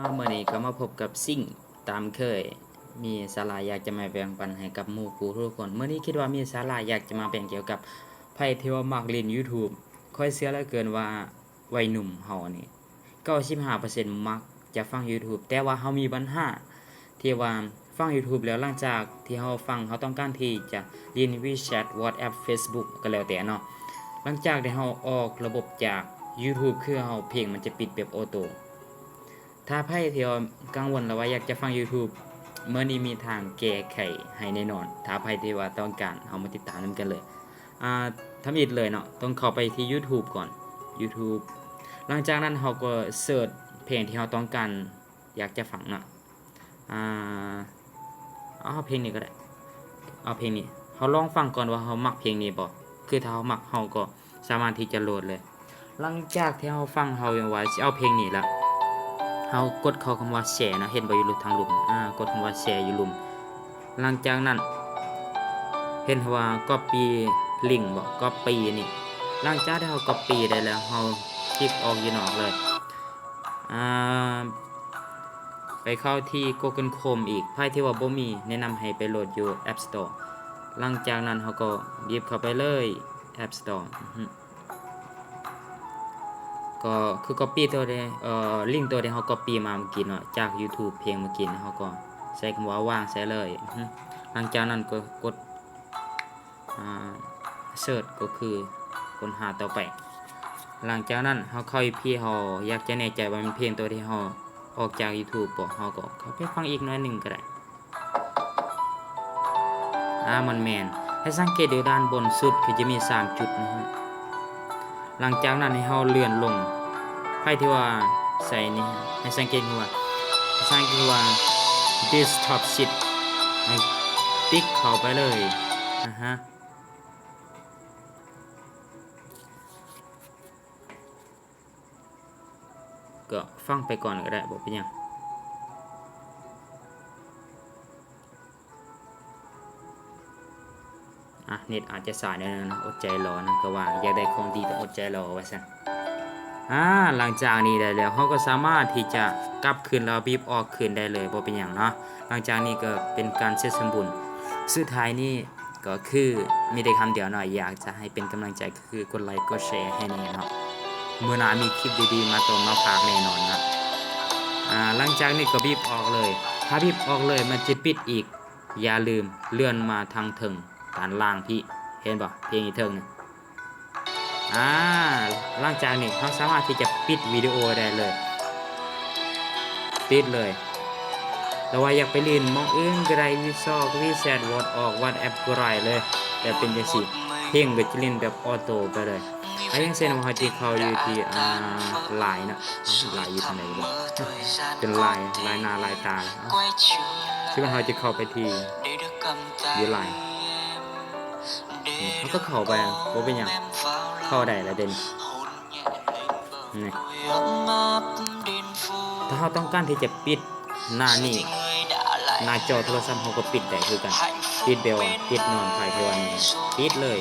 ອ້າວ ມື້ນີ້ກໍມາພົບກັບຊິງຕາມເຄີຍ, ມີສາລະຢາກຈະມາແບ່ງປັນໃຫ້ກັບໝູ່ຄູ່ທຸກຄົນ. ມື້ນີ້ຄິດວ່າມີສາລະຢາກຈະມາແບ່ງກ່ຽວກັບໃຜທີ່ວ່າມັກຫຼິ້ນ YouTube. ຂ້ອຍເຊື່ອເຫຼືອເກີນວ່າໄວໜຸ່ມເຮົານີ້ ເກົ້າສິບຫ້າເປີເຊັນມັກຈະຟັງ YouTube, ແຕ່ວ່າເຮົາມີບັນຫາທີ່ວ່າຟັງ YouTube ແລ້ວ ຫຼັງຈາກທີ່ເຮົາຟັງ ເຮົາຕ້ອງການທີ່ຈະຫຼິ້ນ WeChat WhatsApp Facebook ກໍແລ້ວແຕ່ເນາະ, ຫຼັງຈາກທີ່ເຮົາອອກລະບົບຈາກ YouTube ຄືເຮົາ ເພງມັນຈະປິດແບບໂອໂຕ. ຖ້າໃຜທີ່ວ່າກັງວົນ ຫຼືວ່າຢາກຈະຟັງ YouTube ມື້ນີ້ມີທາງແກ້ໄຂໃຫ້ແນ່ນອນ. ຖ້າໃຜທີ່ວ່າຕ້ອງການ ເຮົາມາຕິດຕາມນຳກັນເລີຍ. ອ່າ ທຳອິດເລີຍເນາະ ຕ້ອງເຂົ້າໄປທີ່ YouTube ກ່ອນ YouTube. ຫຼັງຈາກນັ້ນເຮົາກໍເສີດເພງທີ່ເຮົາຕ້ອງການຢາກຈະຟັງເນາະ. ອ່າ ເອົາເພງນີ້ກໍໄດ້ ເອົາເພງນີ້. ເຮົາລອງຟັງກ່ອນວ່າເຮົາມັກເພງນີ້ບໍ່? ຄືຖ້າເຮົາມັກ ເຮົາກໍ ສາມາດທີ່ຈະໂຫຼດເລີຍ. ຫຼັງຈາກທີ່ເຮົາຟັງ ເຮົາວ່າຊິເອົາເພງນີ້ລະ ເຮົາກົດເຂົ້າຄຳວ່າແຊເນາະ, ເຫັນບໍ່ ຢູ່ທາງລຸ່ມ ອ່າ ກົດຄຳວ່າແຊຢູ່ລຸ່ມ. ຫຼັງຈາກນັ້ນ ເຫັນວ່າກັອບປີ້ລິ້ງບໍ່ ກັອບປີ້ນີ້. ຫຼັງຈາກທີ່ເຮົາກັອບປີ້ໄດ້ແລ້ວ ເຮົາຄລິກອອກຢູ່ນອກເລີຍ. ອ່າ ໄປເຂົ້າທີ່ Google Chrome ອີກ. ໃຜທີ່ວ່າບໍ່ມີ ແນະນຳໃຫ້ໄປໂຫຼດຢູ່ App Store. ຫຼັງຈາກນັ້ນເຮົາກໍບີບເຂົ້າໄປເລີຍ App Store. ອື ກໍຄືກັອບປີ້ຕົວທີ່ ເອີ ລິ້ງຕົວທີ່ເຮົາກັອບປີ້ມາເມື່ອກີ້ເນາະ ຈາກ YouTube ເພງເມື່ອກີ້, ເຮົາກໍໃສ່ຄຳວ່າວາງໃສ່ເລີຍ. ອື ຫຼັງຈາກນັ້ນກໍກົດ ອ່າ ເສີດ ກໍຄືຄົ້ນຫາຕໍ່ໄປ. ຫຼັງຈາກນັ້ນເຮົາເຂົ້າ EP ເຮົາຢາກຈະແນ່ໃຈວ່າແມ່ນເພງຕົວທີ່ເຮົາອອກຈາກ YouTube ບໍ່ ເຮົາກໍເຂົ້າໄປຟັງອີກໜ້ອຍໜຶ່ງກໍໄດ້. ອ່າ ມັນແມ່ນ ໃຫ້ສັງເກດຢູ່ດ້ານບົນສຸດ ຄືຈະມີສາມຈຸດນະຮະ. ຫຼັງຈາກນັ້ນໃຫ້ເຮົາເລື່ອນລົງ ໃຜທີ່ວ່າໃສ່ນີ້ ໃຫ້ສັງເກດວ່າ ໃຫ້ສັງເກດວ່າ Desktop Sheet ໃຫ້ຕິກເຂົ້າໄປເລີຍ ອາຮະ. ກໍຟັງໄປກ່ອນກໍໄດ້ ບໍ່ເປັນຫຍັງ. ອ່ະ ເນັດອາດຈະຊ້າໜ້ອຍໜຶ່ງນະ, ອົດໃຈລໍນະ, ກໍວ່າຢາກໄດ້ຂອງດີຕ້ອງອົດໃຈລໍວ່າຊັ້ນ. ອ່າ ຫຼັງຈາກນີ້ໄດ້ແລ້ວ ເຮົາກໍສາມາດທີ່ຈະກັບຄືນ ແລ້ວບີບອອກຄືນໄດ້ເລີຍ ບໍ່ເປັນຫຍັງເນາະ. ຫຼັງຈາກນີ້ກໍເປັນການເສັດສົມບູນ. ສຸດທ້າຍນີ້ກໍຄືມີແຕ່ຄຳດຽວເນາະ, ຢາກຈະໃຫ້ເປັນກຳລັງໃຈ ຄືກົດໄລກົດແຊໃຫ້ແນ່ເນາະ. ມື້ໜ້າມີຄລິບດີໆມາຕອນມາຝາກແນ່ນອນນະ. ອ່າ ຫຼັງຈາກນີ້ກໍບີບອອກເລີຍ. ຖ້າບີບອອກເລີຍມັນຈະປິດອີກ. ຢ່າລືມເລື່ອນມາທາງເທິງດ້ານລ່າງພີ້ ເຫັນບໍ່? ເພງຢູ່ເທິງນີ້. ອ່າ ຫຼັງຈາກນີ້ເຮົາສາມາດທີ່ຈະປິດວິດີໂອໄດ້ເລີຍ. ປິດເລີຍ. ແຕ່ວ່າຢາກໄປຫຼິ້ນໝ່ອງອື່ນກໍໄດ້, ວີຊອກ ວີແຊັດ ວອດອອກ ວັອດແອັບ ກໍໄດ້ເລີຍ. ແບບເປັນຈັ່ງຊີ້ ເພງກໍຈະຫຼິ້ນແບບອອໂຕ້ໄປເລີຍ. ອ່າ ຢ່າງເຊັ່ນວ່າເຮົາຈະເຂົ້າຢູ່ທີ່ ອ່າ ລາຍນະ, ລາຍຢູ່ທາງໃດບໍ່? ເປັນລາຍ ລາຍໜ້າລາຍຕາ. ເອົາ ຄືວ່າເຮົາຈະເຂົ້າໄປທີ່ ຢູ່ລາຍ ນີ້ ເຮົາກໍເຂົ້າໄປ ບໍ່ເປັນຫຍັງ ເຂົ້າໄດ້ແລ້ວເດ້ນີ້. ນີ້ ຖ້າເຮົາຕ້ອງການທີ່ຈະປິດໜ້ານີ້ ໜ້າຈໍໂທລະສັບເຮົາກໍປິດໄດ້ຄືກັນ. ປິດແບບວ່າປິດນອນໄພເທວານີ້ ປິດເລີຍ.